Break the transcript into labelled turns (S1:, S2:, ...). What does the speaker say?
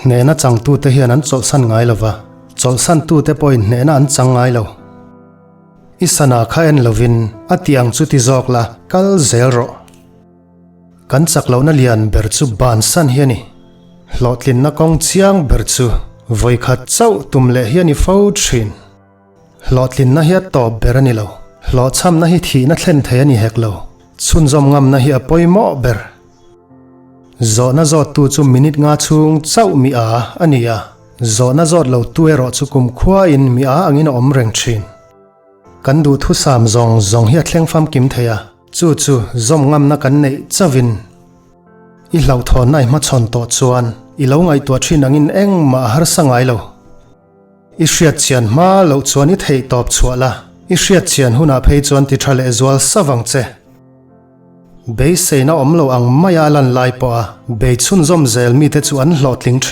S1: Hnehna changtute hian an chawlhsan ngai lo va, chawlhsantute pawhin hnehna an chang ngai lo. I sana kha en lovin a tih ang chu ti zawk la, kal zel rawh. Kan chak lohna lian ber chu bansan hi a ni. Hlawhtlinna kawng chiang ber chu vawikhat chauh tum leh hi a ni fo thin. Hlawhtlinna hi a tawp ber a ni lo. Hlawhchhamna hi thihna thlen thei a ni hek lo. Chhunzawm ngamna hi a pawimawh ber. Zawhna zawttu chu minute nga chhung chauh mi a a ni a, zawhna zawt lo tu erawh chu kumkhuain mi a angin a awm reng thin. Kan duhthusam zawng zawng hi a thleng famkim thei a, chu chu zawm ngamna kan neih chauhin i hlauhthawnna i hmachhawn tawh chuan i lo ngaihtuah thin angin engmah a harsa ngai lo. I hriatchian hma loh chuan i theih tawp chhuah la, i hriatchian hunah phei chuan ti tha lehzual savang che. Beiseina awm lo ang maia a lan lai pawha bei chhunzawm zel mite chu an hlawhtling thin.